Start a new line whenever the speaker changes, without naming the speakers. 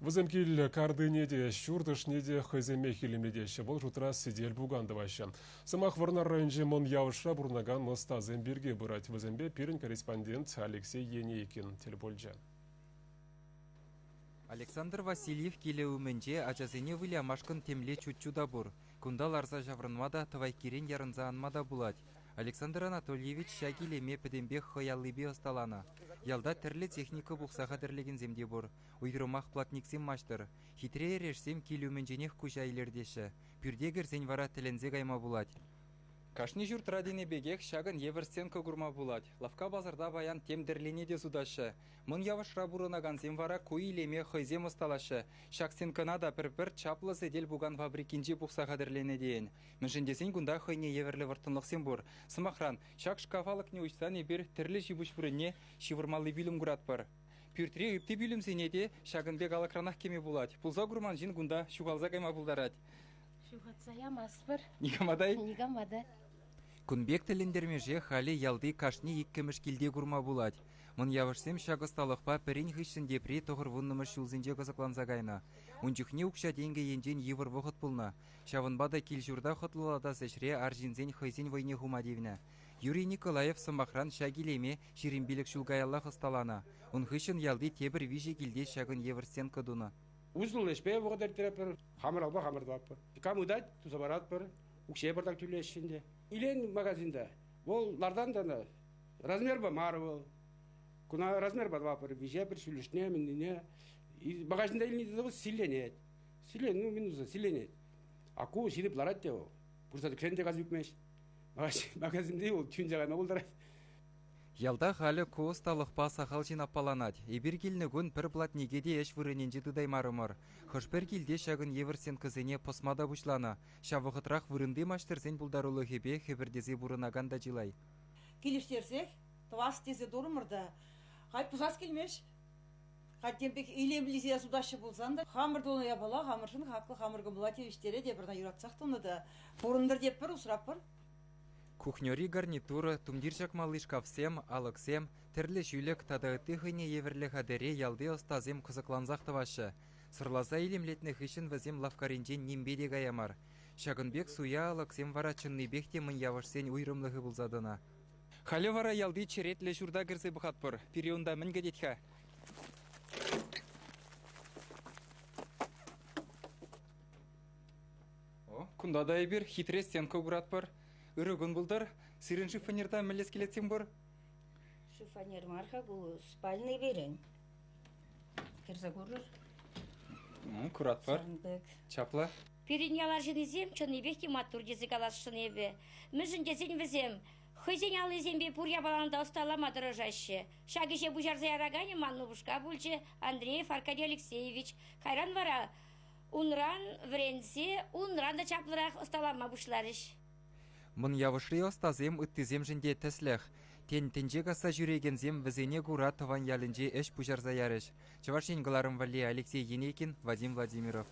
Вӗсем кил картине те, ҫурт ӑшне те хӑйсемех илемлетеҫҫӗ. Вӑл шутра сӗтел-пукан тӑваҫҫӗ. Сӑмах Вӑрнар районӗнчи Мӑн Явӑшра пурӑнакан ӑстасем пирки пырать. Вӗсемпе пирӗн корреспондент Алексей Енейкин тӗл пулчӗ.
Александр Васильев килӗ умӗнче ачасене вылямашкӑн темле чуччу та пур. Кунта ларса ҫаврӑнма та, тӑвайккирен ярӑнса анма та пулать. Александр Анатольевич ҫак илеме пӗтӗмпех хӑй аллипе ӑсталанӑ. Ялта тӗрлӗ техника пухса хатӗрлекенсем те пур. Уйрӑмах платниксем маҫтӑр. Хитре эрешсем кил умӗнченех куҫа илӗртеҫҫӗ. Пӳрте кӗрсен вара тӗлӗнсе кайма пулать. Кашни ҫуртра тенӗ пекех ҫакӑн евӗр стенка курма пулать. Лавкка-пасарта паян тем тӗрлине те сутаҫҫӗ. Мӑн Явӑшра пурӑнакансем вара ку илеме хӑйсем ӑсталаҫҫӗ. Ҫак стенкӑна та пӗр-пӗр чаплӑ сӗтел-пукан фабрикинче пухса хатӗрленӗ тейӗн. Мӗншӗн тесен кунта хӑйне евӗрлӗ вӑрттӑнлӑхсем пур. Сӑмахран, ҫак шкаф алӑкне уҫсан эпир тӗрлӗ ҫи-пуҫ вырӑнне ҫывӑрмалли пӳлӗм куратпӑр. Пӳртри ытти пӳлӗмсене те ҫакӑн пек алӑкранах кӗме пулать. Пулса курман ҫын кунта ҫухалса кайма пултарать.
Ҫухатса ямастпӑр.
Никама та?
Никама та.
Кун пек тӗлӗнтермӗше халӗ ялти кашни иккӗмӗш килте курма пулать. Мӑн Явӑшсем ҫак ӑсталӑхпа пӗрин хыҫҫӑн тепри 90-мӗш ҫулсенче кӑсӑкланса кайнӑ. Ун чухне укҫа-тенкӗ енчен йывӑр вӑхӑт пулнӑ. Ҫавӑнпа та кил-ҫурта хӑтлӑлатас ӗҫре арҫынсен хӑйсен вӑйне хума тивнӗ. Юрий Николаев, сӑмахран, ҫак илеме 25 ҫул каяллах ӑсталанӑ. Ун хыҫҫӑн ялти тепӗр виҫӗ килте ҫакӑн евӗр стенка тунӑ.
Усӑллӑ ӗҫпе вӑхӑт ирттеретпӗр, хамӑр алпа хамӑр тӑватпӑр. Кам ыйтать, туса паратпӑр, укҫа пӑртак тӳлеҫҫӗ ӗнтӗ. Илен магазинта вӑл лартан тӑнӑ размерпа мар вӑл. Куна размерпа тӑватпӑр, виҫепӗр, ҫӳллӗшне, мӗннине. Магазинта илни вӑл силленет. Силен, ну, минуса силленет. А ку ҫирӗп ларать те вӑл. Пырса тӗксен те газ ӳкмест. Магазинти вӑл тӳнсе кайма пултарать.
Ялта халӗ ку ӑсталӑхпа сахал ҫын аппаланать. Эпир килнӗ кун пӗр платнике те ӗҫ вырӑнӗнче тытаймарӑмӑр. Хӑш-пӗр килте ҫакӑн евӗр стенкӑсене пӑсма та пуҫланӑ. Ҫав вӑхӑтрах вырӑнти маҫтӑрсен пултарулӑхӗпе хӗпӗртесе пурӑнакан та чылай.
Килӗштерсех тӑвас тесе турӑмӑр та халь пӑсас килмест. Халь тем пек илемлесе сутаҫҫӗ пулсан та хамӑр тунӑ япала хамӑршӑн хаклӑ, хамӑр кӑмӑла тивӗҫтерет, эпир ӑна юратсах тунӑ та. Пурӑнтӑр тетпӗр, усратпӑр.
Кухньӑри гарнитура, тумтир ҫакмалли шкафсем, алӑксем, тӗрлӗ ҫӳлӗк тата ытти хӑйне евӗрлӗ хатӗре ялти ӑстасем кӑсӑклансах тӑваҫҫӗ. Сӑрласа илемлетнӗ хыҫҫӑн вӗсем лавккаринчен нимпе те кая мар. Ҫакӑн пек суя алӑксем вара чӑннипех те мӑн-явӑшсен уйрӑмлӑхӗ пулса тӑнӑ. Халӗ вара ялти черетлӗ ҫурта кӗрсе пӑхатпӑр. Пире унта мӗн кӗтет-ха? О, кунта та эпир хитре стенка куратпӑр. Ырӑ кун пултӑр. Сирӗн шифоньерта мӗнле скелетсем пур?
Шифоньер мар-ха ку, спальный пирӗн. Кӗрсе курӑр.
Ну, куратпӑр.
Ҫавӑн пек.
Чаплӑ.
Пирӗн ял арҫыннисем чӑннипех те маттур тесе каласшӑн эпӗ. Мӗншӗн тесен вӗсем хӑйсен аллисемпе пур япалана та ӑсталама тӑрӑшаҫҫӗ. Ҫак ӗҫе пуҫарса яраканӗ ман упӑшка пулчӗ, Андреев Аркадий Алексеевич. Кайран вара унран вӗренсе унран та чаплӑрах ӑсталама пуҫларӗҫ.
Мӑн Явӑшри ӑстасем ыттисемшӗн те тӗслӗх. Тен, тӗнче касса ҫӳрекенсем вӗсене кура тӑван ялӗнче ӗҫ пуҫарса ярӗҫ. Чӑваш Ен кӑларӑм валли Алексей Енейкин, Вадим Владимиров.